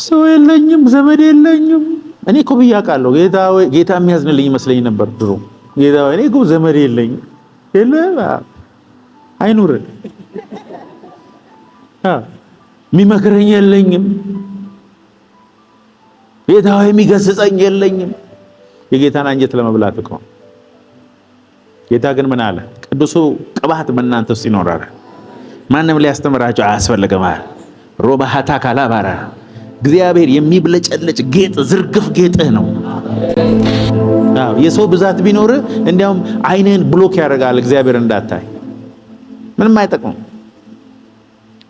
ሰው የለኝም፣ ዘመድ የለኝም። እኔ እኮ ብዬ አውቃለሁ። ጌታ ወይ ጌታ የሚያዝንልኝ ይመስለኝ ነበር ድሮ። ጌታ ወይ እኔ እኮ ዘመድ የለኝም፣ የለ አይኑር፣ የሚመክረኝ የለኝም፣ ጌታ ወይ የሚገስጸኝ የለኝም። የጌታን አንጀት ለመብላት እኮ። ጌታ ግን ምን አለ? ቅዱሱ ቅባት በእናንተ ውስጥ ይኖራል፣ ማንም ሊያስተምራቸው አያስፈልግም አለ። ሮባሃታ ካላባራ እግዚአብሔር የሚብለጨለጭ ጌጥ ዝርግፍ ጌጥህ ነው። አዎ የሰው ብዛት ቢኖር እንዲያውም ዓይንህን block ያደርጋል፣ እግዚአብሔር እንዳታይ ምንም አይጠቅምም።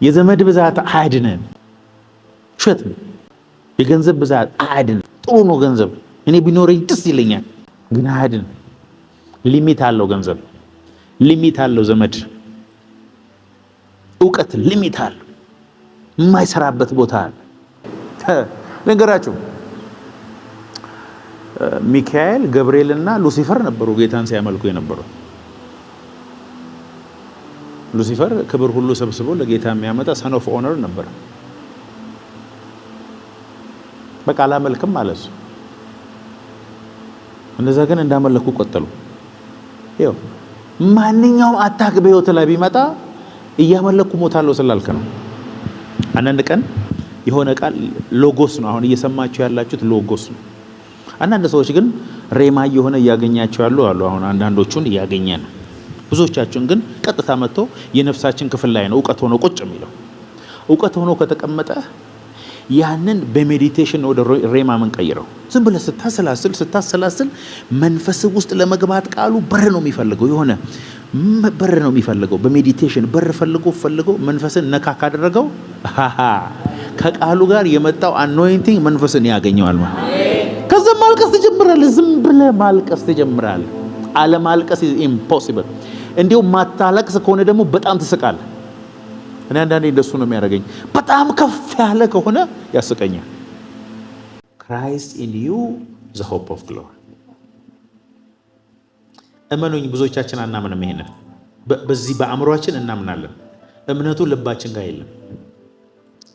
የዘመድ ብዛት አያድንህም፣ ውሸት ነው። የገንዘብ ብዛት አያድንም። ጥሩ ነው ገንዘብ፣ እኔ ቢኖረኝ ደስ ይለኛል፣ ግን አያድንም። Limit አለው ገንዘብ፣ limit አለው ዘመድ፣ እውቀት limit አለው። የማይሰራበት ቦታ አለ። ልንገራችሁ፣ ሚካኤል ገብርኤልና ሉሲፈር ነበሩ ጌታን ሲያመልኩ የነበሩ። ሉሲፈር ክብር ሁሉ ሰብስቦ ለጌታ የሚያመጣ son of honor ነበር። በቃ አላመልክም አለ እሱ። እነዛ ግን እንዳመለኩ ቀጠሉ። ይኸው ማንኛውም attack በህይወት ላይ ቢመጣ እያመለኩ ሞታለሁ ስላልክ ነው። አንዳንድ ቀን የሆነ ቃል logos ነው። አሁን እየሰማችሁ ያላችሁት logos ነው። አንዳንድ ሰዎች ግን rhema እየሆነ እያገኛቸው ያሉ አሉ። አሁን አንዳንዶቹን እያገኘ ነው። ብዙዎቻችን ግን ቀጥታ መጥቶ የነፍሳችን ክፍል ላይ ነው እውቀት ሆኖ ቁጭ የሚለው። እውቀት ሆኖ ከተቀመጠ ያንን በ meditation ወደ rhema ምንቀይረው። ዝም ብለህ ስታሰላስል ስታሰላስል መንፈስ ውስጥ ለመግባት ቃሉ በር ነው የሚፈልገው፣ የሆነ በር ነው የሚፈልገው። በ meditation በር ፈልጎ ፈልጎ መንፈስን ነካ ካደረገው ከቃሉ ጋር የመጣው anointing መንፈስን ያገኘዋል ማለት። ከዛ ማልቀስ ትጀምራለህ። ዝም ብለህ ማልቀስ ትጀምራለህ። አለማልቀስ impossible። እንዲሁም ማታለቅስ ከሆነ ደግሞ በጣም ትስቃለህ። እኔ አንዳንዴ እንደሱ ነው የሚያደርገኝ። በጣም ከፍ ያለ ከሆነ ያስቀኛል። Christ in you, the hope of glory። እመኑኝ፣ ብዙዎቻችን አናምንም። ይሄንን በዚህ በአእምሯችን እናምናለን። እምነቱ ልባችን ጋር የለም።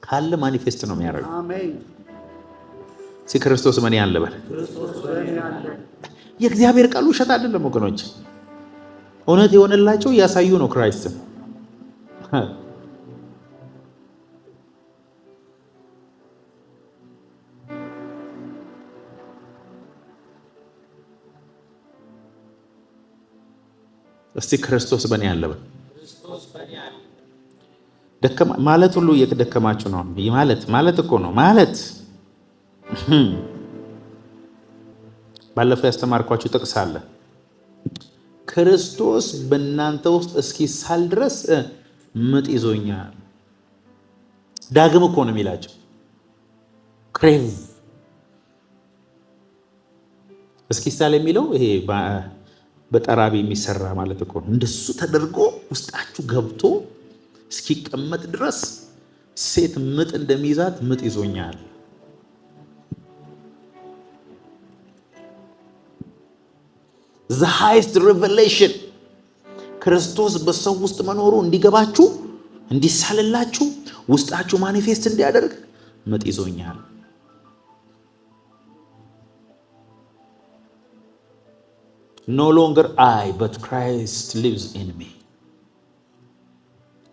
ካለ manifest ነው የሚያደርገው። እስኪ ክርስቶስ በእኔ አለ በል። የእግዚአብሔር ቃል ውሸት አይደለም ወገኖች፣ እውነት የሆነላቸው እያሳዩ ነው Christ ን። እስቲ ክርስቶስ በእኔ አለ በል። ማለት ሁሉ እየደከማችሁ ነው። ማለት ማለት እኮ ነው ማለት። ባለፈው ያስተማርኳችሁ ጥቅስ አለ። ክርስቶስ በእናንተ ውስጥ እስኪሳል ድረስ ምጥ ይዞኛል። ዳግም እኮ ነው የሚላቸው። Crave እስኪሳል የሚለው ይሄ በጠራቢ የሚሰራ ማለት እኮ ነው። እንደሱ ተደርጎ ውስጣችሁ ገብቶ እስኪቀመጥ ድረስ ሴት ምጥ እንደሚይዛት ምጥ ይዞኛል። The highest revelation ክርስቶስ በሰው ውስጥ መኖሩ እንዲገባችሁ፣ እንዲሳልላችሁ፣ ውስጣችሁ manifest እንዲያደርግ ምጥ ይዞኛል። No longer I, but Christ lives in me።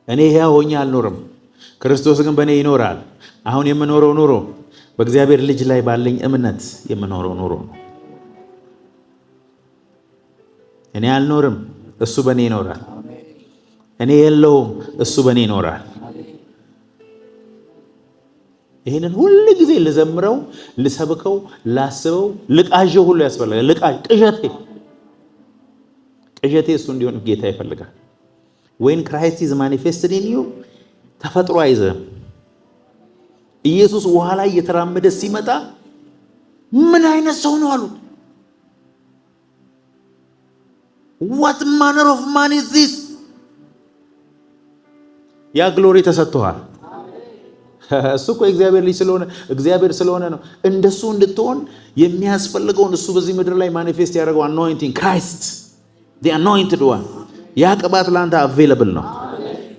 እኔ ሕያው ሆኜ አልኖርም፣ ክርስቶስ ግን በእኔ ይኖራል። አሁን የምኖረው ኑሮ በእግዚአብሔር ልጅ ላይ ባለኝ እምነት የምኖረው ኑሮ ነው። እኔ አልኖርም፣ እሱ በእኔ ይኖራል። እኔ የለሁም፣ እሱ በእኔ ይኖራል። ይህንን ሁል ጊዜ ልዘምረው፣ ልሰብከው፣ ላስበው፣ ልቃዠው ሁሉ ያስፈልጋል። ልቃ ቅዠቴ ቅዠቴ እሱ እንዲሆን ጌታ ይፈልጋል። When Christ is manifested in you ተፈጥሮ አይዘህም። ኢየሱስ ውሃ ላይ እየተራመደ ሲመጣ ምን አይነት ሰው ነው አሉት። What manner of man is this? ያ glory ተሰጥቶሃል። እሱ እኮ የእግዚአብሔር ልጅ ስለሆነ፣ እግዚአብሔር ስለሆነ ነው። እንደሱ እንድትሆን የሚያስፈልገውን እሱ በዚህ ምድር ላይ manifest ያደረገው anointing፣ Christ the anointed one፣ ያ ቅባት ለአንተ available ነው።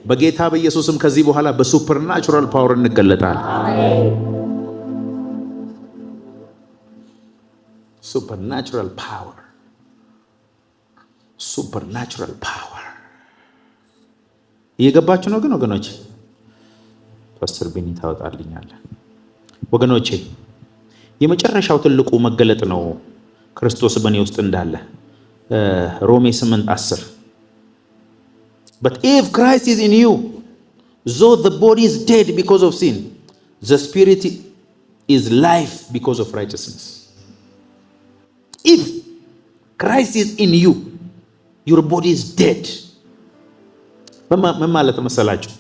በጌታ በኢየሱስም ከዚህ በኋላ በ supernatural power እንገለጣለን። Supernatural power, supernatural power እየገባችሁ ነው ግን ወገኖች? ፓስተር ቢኒ ታወጣልኛለህ። ወገኖቼ፣ የመጨረሻው ትልቁ መገለጥ ነው ክርስቶስ በእኔ ውስጥ እንዳለ። ሮሜ 8:10፣ "But if Christ is in you, though the body is dead because of sin, the spirit is life because of righteousness." If Christ is in you, your body is dead። ምን ማለት መሰላችሁ?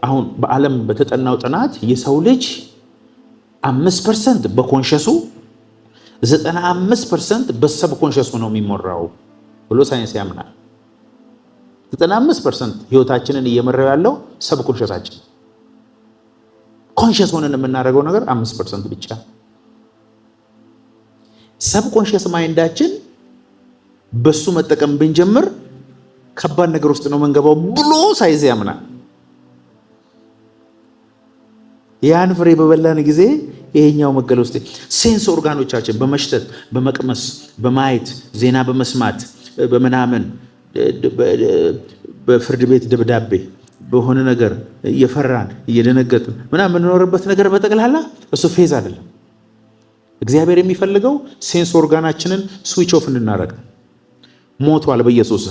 አሁን በዓለም በተጠናው ጥናት የሰው ልጅ 5% በ conscious ኡ፣ 95% በ subconscious ኡ ነው የሚሞራው ብሎ ሳይንስ ያምናል። 95% ህይወታችንን እየመራው ያለው subconscious ኣችን፣ conscious ሆነን የምናደርገው ነገር 5% ብቻ። Subconscious mind ኣችን በሱ መጠቀም ብንጀምር ከባድ ነገር ውስጥ ነው መንገባው ብሎ ሳይንስ ያምናል። ያን ፍሬ በበላን ጊዜ ይሄኛው መገለጥ ውስጥ sense organ ኦቻችን በመሽተት፣ በመቅመስ፣ በማየት፣ ዜና በመስማት፣ በምናምን፣ በፍርድ ቤት ደብዳቤ፣ በሆነ ነገር እየፈራን እየደነገጥን ምናምን የምንኖርበት ነገር በጠቅላላ እሱ faith አይደለም። እግዚአብሔር የሚፈልገው sense organ ኣችንን switch off እንድናደርግ፣ ሞቷል በኢየሱስ።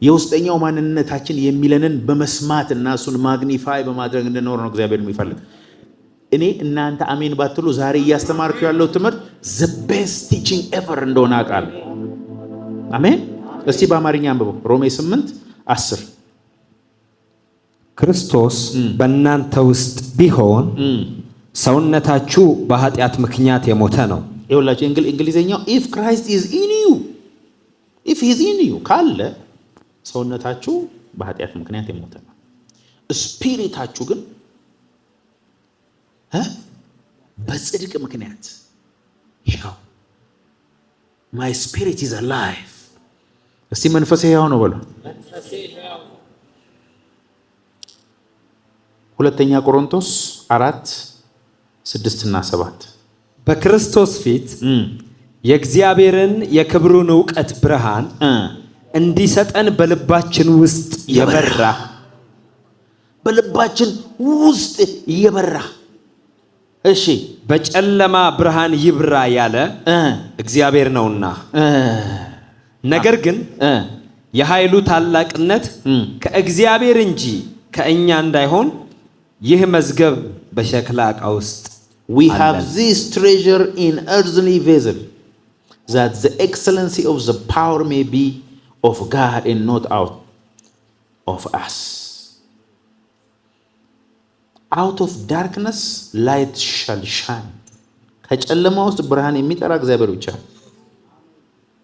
የውስጠኛው ማንነታችን የሚለንን በመስማት እና እሱን magnify በማድረግ እንድኖር ነው እግዚአብሔር የሚፈልግ። እኔ እናንተ አሜን ባትሉ ዛሬ እያስተማርኩ ያለው ትምህርት the best teaching ever እንደሆነ አውቃለሁ። አሜን። እስቲ በአማርኛ አንብበው፣ ሮሜ 8:10። ክርስቶስ በእናንተ ውስጥ ቢሆን ሰውነታችሁ በኃጢአት ምክንያት የሞተ ነው። ይኸውላችሁ እንግሊዝኛው if Christ is in you፣ if he's in you ካለ ሰውነታችሁ በኃጢአት ምክንያት የሞተ ነው። Spirit ኣችሁ ግን በጽድቅ ምክንያት ሕያው። My spirit is alive። እስቲ መንፈሴ ሕያው ነው በሉ። ሁለተኛ ቆሮንቶስ 4:6ና 7። በክርስቶስ ፊት የእግዚአብሔርን የክብሩን እውቀት ብርሃን እንዲሰጠን በልባችን ውስጥ የበራ። በልባችን ውስጥ የበራ፣ እሺ። በጨለማ ብርሃን ይብራ ያለ እግዚአብሔር ነውና። ነገር ግን የኃይሉ ታላቅነት ከእግዚአብሔር እንጂ ከእኛ እንዳይሆን ይህ መዝገብ በሸክላ ዕቃ ውስጥ We have አለን። this treasure in earthly vessel, that the excellency of the power may be of God and not out of us. Out of darkness light shall shine. ከጨለማ ውስጥ ብርሃን የሚጠራ እግዚአብሔር ብቻ ነው።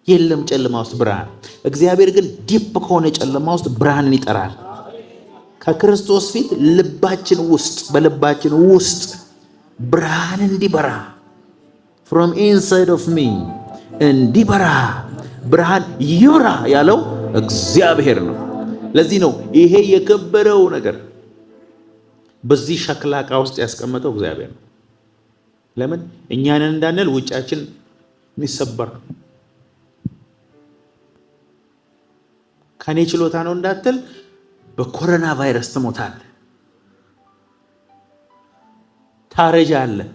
የለም ጨለማ ውስጥ ብርሃን። እግዚአብሔር ግን deep ከሆነ ጨለማ ውስጥ ብርሃንን ይጠራል። ከክርስቶስ ፊት ልባችን ውስጥ፣ በልባችን ውስጥ ብርሃን እንዲበራ፣ from inside of me እንዲበራ፣ ብርሃን ይብራ ያለው እግዚአብሔር ነው። ለዚህ ነው ይሄ የከበረው ነገር በዚህ ሸክላ ዕቃ ውስጥ ያስቀመጠው እግዚአብሔር ነው። ለምን እኛንን እንዳንል ውጫችን የሚሰበር፣ ከኔ ችሎታ ነው እንዳትል በኮሮና ቫይረስ ትሞታለህ፣ ታረጃለህ፣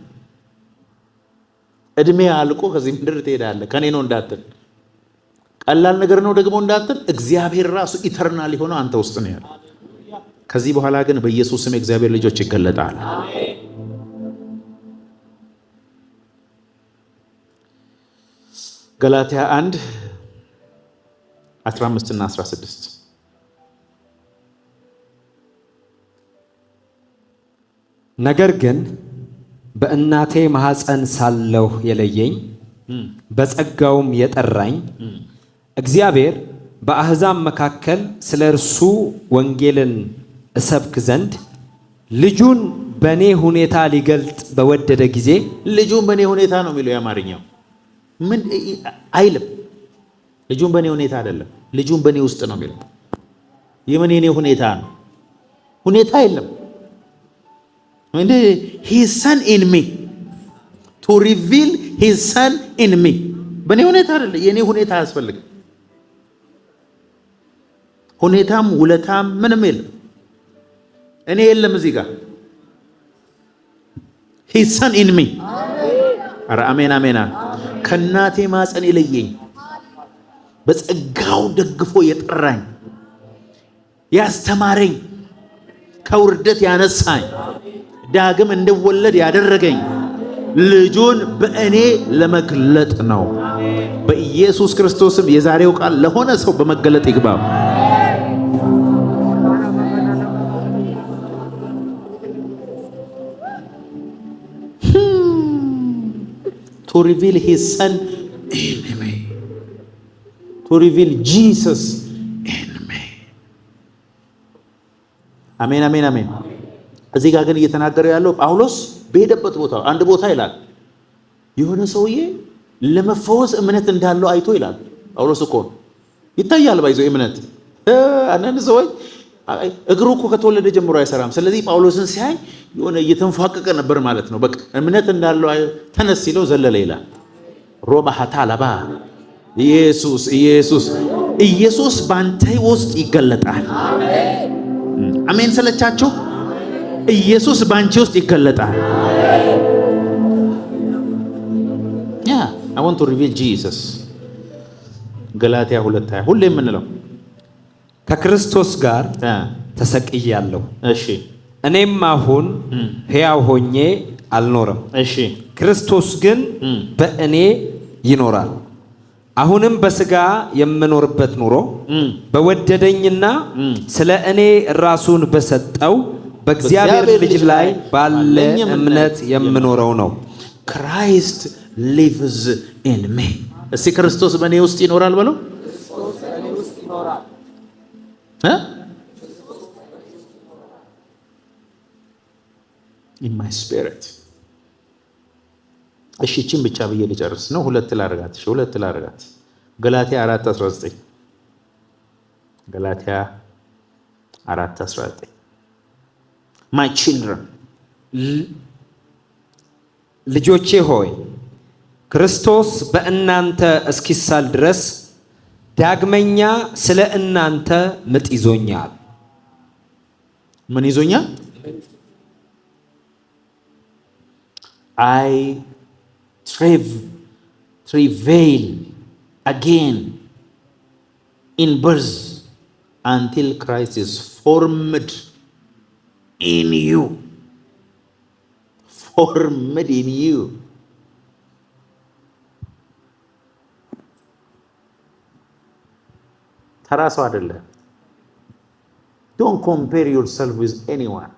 እድሜ አልቆ ከዚህ ምድር ትሄዳለህ። ከኔ ነው እንዳትል፣ ቀላል ነገር ነው ደግሞ እንዳትል፣ እግዚአብሔር ራሱ eternal የሆነው አንተ ውስጥ ነው ያለው። ከዚህ በኋላ ግን በኢየሱስ ስም የእግዚአብሔር ልጆች ይገለጣል። ገላትያ 1 15 እና 16። ነገር ግን በእናቴ ማኅፀን ሳለሁ የለየኝ፣ በጸጋውም የጠራኝ እግዚአብሔር በአሕዛብ መካከል ስለ እርሱ ወንጌልን እሰብክ ዘንድ ልጁን በእኔ ሁኔታ ሊገልጥ በወደደ ጊዜ። ልጁን በእኔ ሁኔታ ነው የሚለው፣ የአማርኛው ምን አይልም። ልጁን በእኔ ሁኔታ አይደለም፣ ልጁን በእኔ ውስጥ ነው የሚለው። የምን የኔ ሁኔታ ነው? ሁኔታ የለም። His son in me To reveal his son in me። በእኔ ሁኔታ አይደለ። የእኔ ሁኔታ አያስፈልግም። ሁኔታም ውለታም ምንም የለም። እኔ የለም እዚህ ጋር፣ his son in me። ኧረ አሜን አሜን። ከእናቴ ማህፀን የለየኝ፣ በጸጋው ደግፎ የጠራኝ፣ ያስተማረኝ፣ ከውርደት ያነሳኝ፣ ዳግም እንድወለድ ያደረገኝ ልጁን በእኔ ለመግለጥ ነው። በኢየሱስ ክርስቶስም የዛሬው ቃል ለሆነ ሰው በመገለጥ ይግባ። To reveal his son in me, to reveal Jesus in me። አሜን አሜን አሜን። እዚህ ጋር ግን እየተናገረ ያለው ጳውሎስ በሄደበት ቦታ አንድ ቦታ ይላል የሆነ ሰውዬ ለመፈወስ እምነት እንዳለው አይቶ ይላል። ጳውሎስ እኮ ይታያል by the way እምነት። አንዳንድ ሰዎች እግሩ እኮ ከተወለደ ጀምሮ አይሰራም። ስለዚህ ጳውሎስን ሲያይ የሆነ እየተንፏቀቀ ነበር ማለት ነው። በቃ እምነት እንዳለው ተነስ ሲለው ዘለለ ይላል። ሮማ ሀታ ላባ። ኢየሱስ ኢየሱስ ኢየሱስ ባንተ ውስጥ ይገለጣል። አሜን ሰለቻችሁ። ኢየሱስ ባንቺ ውስጥ ይገለጣል። Yeah, I want to reveal Jesus። ገላትያ 2:20 ሁሌ የምንለው። ከክርስቶስ ጋር ተሰቅያለሁ። እኔም አሁን ሕያው ሆኜ አልኖርም፣ ክርስቶስ ግን በእኔ ይኖራል። አሁንም በሥጋ የምኖርበት ኑሮ በወደደኝና ስለ እኔ ራሱን በሰጠው በእግዚአብሔር ልጅ ላይ ባለ እምነት የምኖረው ነው። Christ lives in me። እስቲ ክርስቶስ በእኔ ውስጥ ይኖራል በለው። እ in my spirit። እሺ እቺን ብቻ ብዬ ልጨርስ ነው። ሁለት ላርጋት። እሺ ሁለት ላርጋት። ገላትያ 4:19፣ ገላትያ 4:19። My children። ልጆቼ ሆይ፣ ክርስቶስ በእናንተ እስኪሳል ድረስ ዳግመኛ ስለ እናንተ ምጥ ይዞኛል። ምን ይዞኛል? I travail again in birth until Christ is formed in you, formed in you። ተራ ሰው አይደለም። Don't compare yourself with anyone።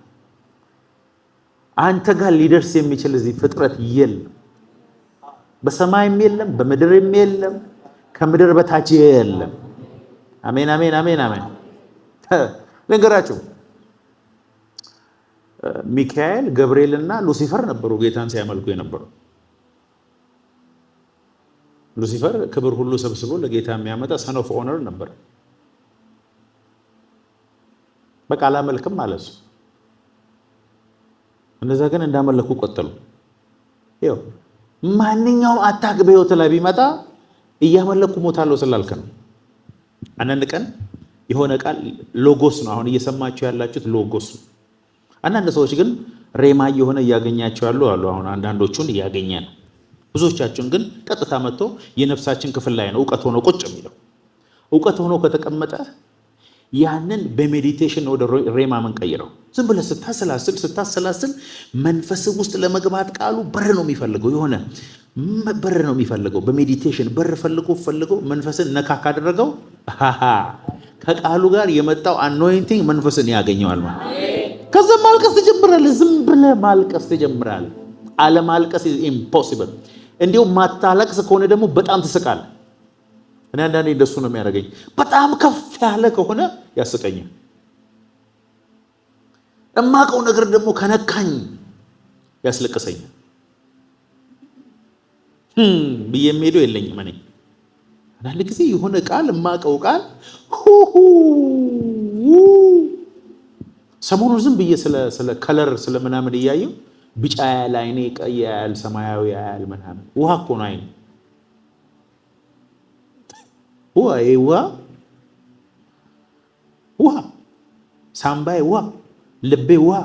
አንተ ጋር ሊደርስ የሚችል እዚህ ፍጥረት የለም። በሰማይም የለም፣ በምድርም የለም፣ ከምድር በታች የለም። አሜን አሜን አሜን አሜን። ልንገራችሁ፣ ሚካኤል፣ ገብርኤል እና ሉሲፈር ነበሩ ጌታን ሲያመልኩ የነበሩ። ሉሲፈር ክብር ሁሉ ሰብስቦ ለጌታ የሚያመጣ son of honor ነበር። በቃ አላመልክም ማለት እሱ። እነዛ ግን እንዳመለኩ ቀጠሉ። ይኸው ማንኛውም attack በህይወት ላይ ቢመጣ እያመለኩ ሞታለሁ ስላልክ ነው። አንዳንድ ቀን የሆነ ቃል ሎጎስ ነው። አሁን እየሰማችሁ ያላችሁት ሎጎስ ነው። አንዳንድ ሰዎች ግን ሬማ እየሆነ እያገኛቸው ያሉ አሉ። አሁን አንዳንዶቹን እያገኘ ነው። ብዙዎቻችን ግን ቀጥታ መጥቶ የነፍሳችን ክፍል ላይ ነው እውቀት ሆኖ ቁጭ የሚለው። እውቀት ሆኖ ከተቀመጠ ያንን በ meditation ወደ ሬማ ምንቀይረው። ዝም ብለህ ስታሰላስል ስታሰላስል መንፈስ ውስጥ ለመግባት ቃሉ በር ነው የሚፈልገው፣ የሆነ በር ነው የሚፈልገው። በ meditation በር ፈልጎ ፈልጎ መንፈስን ነካ ካደረገው ከቃሉ ጋር የመጣው anointing መንፈስን ያገኘዋል ማለት። ከዛ ማልቀስ ትጀምራለህ። ዝም ብለህ ማልቀስ ትጀምራለህ። አለማልቀስ impossible። እንዲሁም ማታለቅስ ከሆነ ደግሞ በጣም ትስቃለህ። እኔ አንዳንዴ እንደሱ ነው የሚያደርገኝ። በጣም ከፍ ያለ ከሆነ ያስቀኛል። እማቀው ነገር ደግሞ ከነካኝ ያስለቅሰኛል። ብዬ የሚሄደው የለኝም። እኔ አንዳንድ ጊዜ የሆነ ቃል፣ እማቀው ቃል፣ ሁሁ ሰሞኑን ዝም ብዬ ስለ color ስለ ምናምን እያየው ቢጫ ያያል አይኔ፣ ቀይ ያያል፣ ሰማያዊ ያያል ምናምን። ውሃ እኮ ነው አይኔ። ውሃ፣ ይሄ ውሃ፣ ውሃ፣ ሳምባዬ ውሃ፣ ልቤ ውሃ።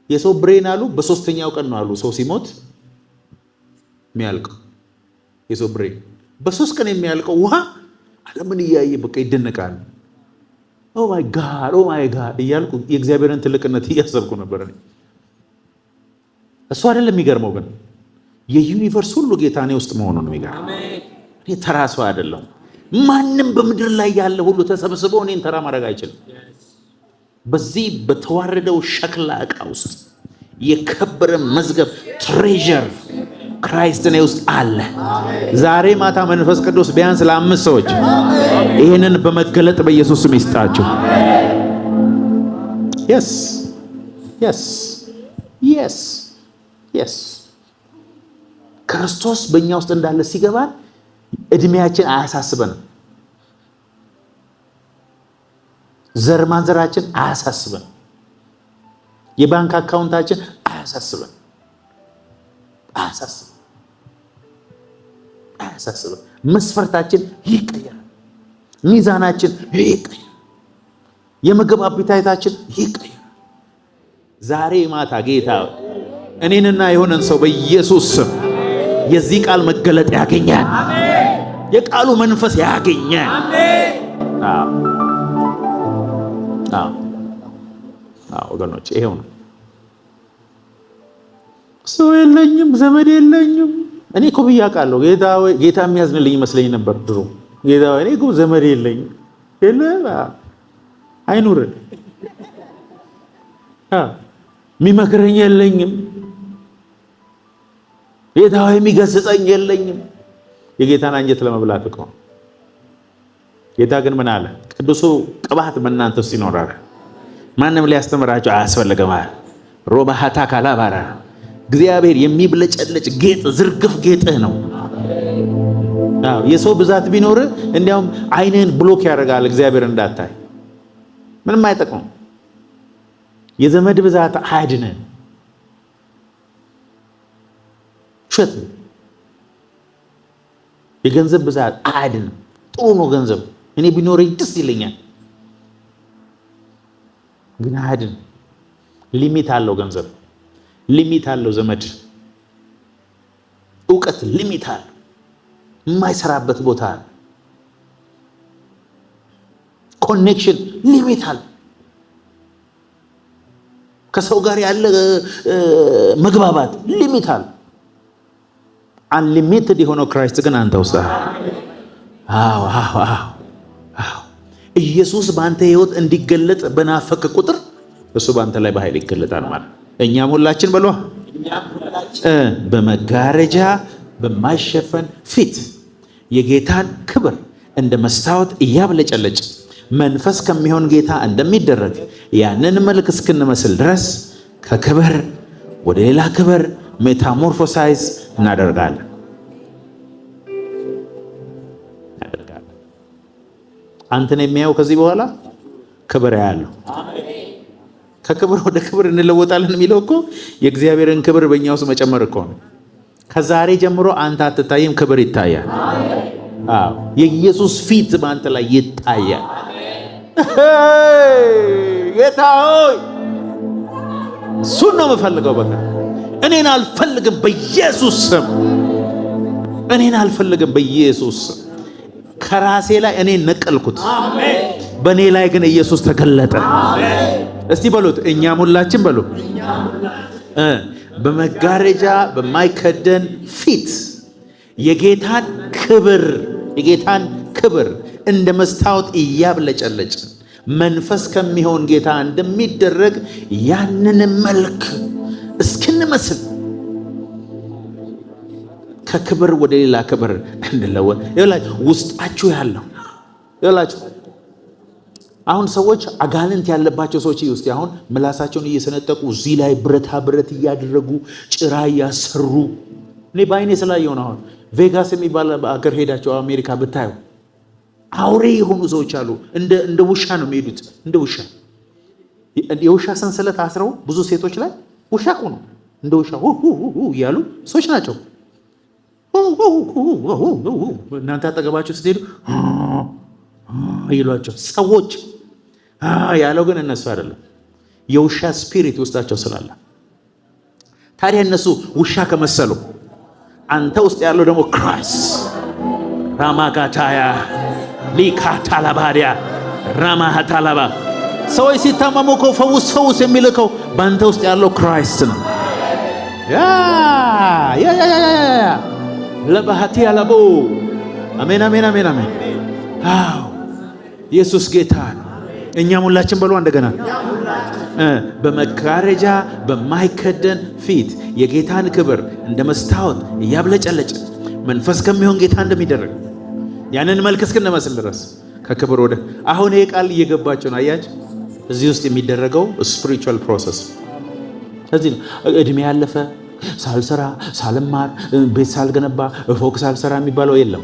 የሰው brain አሉ በሶስተኛው ቀን ነው አሉ ሰው ሲሞት የሚያልቀው። የሰው brain በ3 ቀን የሚያልቀው ውሃ ዓለምን እያየ በቃ ይደነቃል። "Oh my God, oh my God" እያልኩ የእግዚአብሔርን ትልቅነት እያሰብኩ ነበር እኔ። እሱ አይደለም የሚገርመው፣ ግን የ universe ሁሉ ጌታ እኔ ውስጥ መሆኑ ነው የሚገርመው። እኔ ተራ ሰው አይደለሁም። ማንም በምድር ላይ ያለ ሁሉ ተሰብስቦ እኔን ተራ ማድረግ አይችልም። በዚህ በተዋረደው ሸክላ ዕቃ ውስጥ የከበረ መዝገብ፣ treasure Christ እኔ ውስጥ አለ። ዛሬ ማታ መንፈስ ቅዱስ ቢያንስ ለአምስት ሰዎች ይህንን በመገለጥ በኢየሱስ ስም ይስጣቸው። Yes። ክርስቶስ በእኛ ውስጥ እንዳለ ሲገባን እድሜያችን አያሳስበንም። ዘር ማንዘራችን አያሳስበን። የባንክ account ኣችን አያሳስበን፣ አያሳስበን፣ አያሳስበን። መስፈርታችን ይቀየራል። ሚዛናችን ይቀየራል። የምግብ appetite ኣችን ይቀየራል። ዛሬ ማታ ጌታ እኔንና የሆነን ሰው በኢየሱስ ስም የዚህ ቃል መገለጥ ያገኛል። የቃሉ መንፈስ ያገኛል። አዎ አዎ ወገኖች፣ ይሄው ነው። ሰው የለኝም፣ ዘመድ የለኝም። እኔ እኮ ብዬ አውቃለሁ። ጌታ ወይ ጌታ የሚያዝንልኝ ይመስለኝ ነበር ድሮ። ጌታ ወይ፣ እኔ እኮ ዘመድ የለኝም። የለ አይኑር፣ የሚመክረኝ የለኝም። ጌታ ሆይ፣ የሚገስጸኝ የለኝም። የጌታን አንጀት ለመብላት እኮ። ጌታ ግን ምን አለ? ቅዱሱ ቅባት በእናንተ ውስጥ ይኖራል። ማንም ሊያስተምራችሁ አያስፈልግም አለ። ሮባሃታ ካላባራ እግዚአብሔር የሚብለጨለጭ ጌጥ፣ ዝርግፍ ጌጥህ ነው። አዎ፣ የሰው ብዛት ቢኖር እንዲያውም ዓይንህን block ያደርጋል፣ እግዚአብሔር እንዳታይ ምንም አይጠቅምም። የዘመድ ብዛት አያድንህም። ውሸት ነው። የገንዘብ ብዛት አያድንም። ጥሩ ነው ገንዘብ፣ እኔ ቢኖረኝ ደስ ይለኛል፣ ግን አያድንም። Limit አለው ገንዘብ፣ limit አለው ዘመድ፣ እውቀት limit አለው። የማይሰራበት ቦታ አለ። Connection limit አለ። ከሰው ጋር ያለ መግባባት limit አለ። Unlimited የሆነው Christ ግን አንተ ውስጥ አለ። አዎ፣ ኢየሱስ በአንተ ህይወት እንዲገለጥ በናፈቅክ ቁጥር እሱ በአንተ ላይ በኃይል ይገለጣል ማለት። እኛም ሁላችን በሏ፣ በመጋረጃ በማይሸፈን ፊት የጌታን ክብር እንደ መስታወት እያብለጨለጭ መንፈስ ከሚሆን ጌታ እንደሚደረግ ያንን መልክ እስክንመስል ድረስ ከክብር ወደ ሌላ ክብር metamorphosize እናደርጋለን እናደርጋለን። አንተን የሚያየው ከዚህ በኋላ ክብር ያለው፣ ከክብር ወደ ክብር እንለወጣለን የሚለው እኮ የእግዚአብሔርን ክብር በእኛ ውስጥ መጨመር እኮ ነው። ከዛሬ ጀምሮ አንተ አትታይም፣ ክብር ይታያል። አዎ፣ የኢየሱስ ፊት በአንተ ላይ ይታያል። ጌታ ሆይ፣ እሱን ነው የምፈልገው። በቃ እኔን አልፈልግም፣ በኢየሱስ ስም እኔን አልፈልግም፣ በኢየሱስ ስም። ከራሴ ላይ እኔን ነቀልኩት፣ በእኔ ላይ ግን ኢየሱስ ተገለጠ። እስቲ በሉት፣ እኛም ሁላችን በሉ፣ በመጋረጃ በማይከደን ፊት የጌታን ክብር እንደ መስታወት እያብለጨለጭን መንፈስ ከሚሆን ጌታ እንደሚደረግ ያንን መልክ እስክንመስል ከክብር ወደ ሌላ ክብር እንለወጥ። ይኸውላችሁ፣ ውስጣችሁ ያለው፣ ይኸውላችሁ፣ አሁን ሰዎች፣ አጋንንት ያለባቸው ሰዎች ውስጥ አሁን ምላሳቸውን እየሰነጠቁ፣ እዚህ ላይ ብረታ ብረት እያደረጉ፣ ጭራ እያሰሩ፣ እኔ በአይኔ ስላየሁ ነው። አሁን ቬጋስ የሚባል አገር ሄዳችሁ አሜሪካ ብታዩ አውሬ የሆኑ ሰዎች አሉ። እንደ ውሻ ነው የሚሄዱት፣ እንደ ውሻ፣ የውሻ ሰንሰለት አስረው ብዙ ሴቶች ላይ። ውሻ እኮ ነው። እንደ ውሻ እያሉ ሰዎች ናቸው። እናንተ አጠገባቸው ስትሄዱ ይሏቸው ሰዎች ያለው ግን እነሱ አይደለም፣ የውሻ spirit ውስጣቸው ስላለ። ታዲያ እነሱ ውሻ ከመሰሉ አንተ ውስጥ ያለው ደግሞ Christ ራማጋታያ ሊካታላባዲያ ራማሃታላባ። ሰዎች ሲታመሙ እኮ ፈውስ ፈውስ የሚልከው በአንተ ውስጥ ያለው Christ ነው። Yeah, yeah, yeah, yeah, ለባህቲ ያለቦ። አሜን፣ አሜን፣ አሜን፣ አሜን። አዎ፣ ኢየሱስ ጌታ ነው። እኛም ሁላችን በሉ እንደገና፣ በመጋረጃ በማይከደን ፊት የጌታን ክብር እንደ መስታወት እያብለጨለጭን መንፈስ ከሚሆን ጌታ እንደሚደረግ ያንን መልክ እስክንመስል ድረስ ከክብር ወደ አሁን ይሄ ቃል እየገባቸው ነው። አያችሁ፣ እዚህ ውስጥ የሚደረገው spiritual process እዚህ ነው። እድሜ ያለፈ ሳልሰራ፣ ሳልማር፣ ቤት ሳልገነባ፣ ፎቅ ሳልሰራ የሚባለው የለም።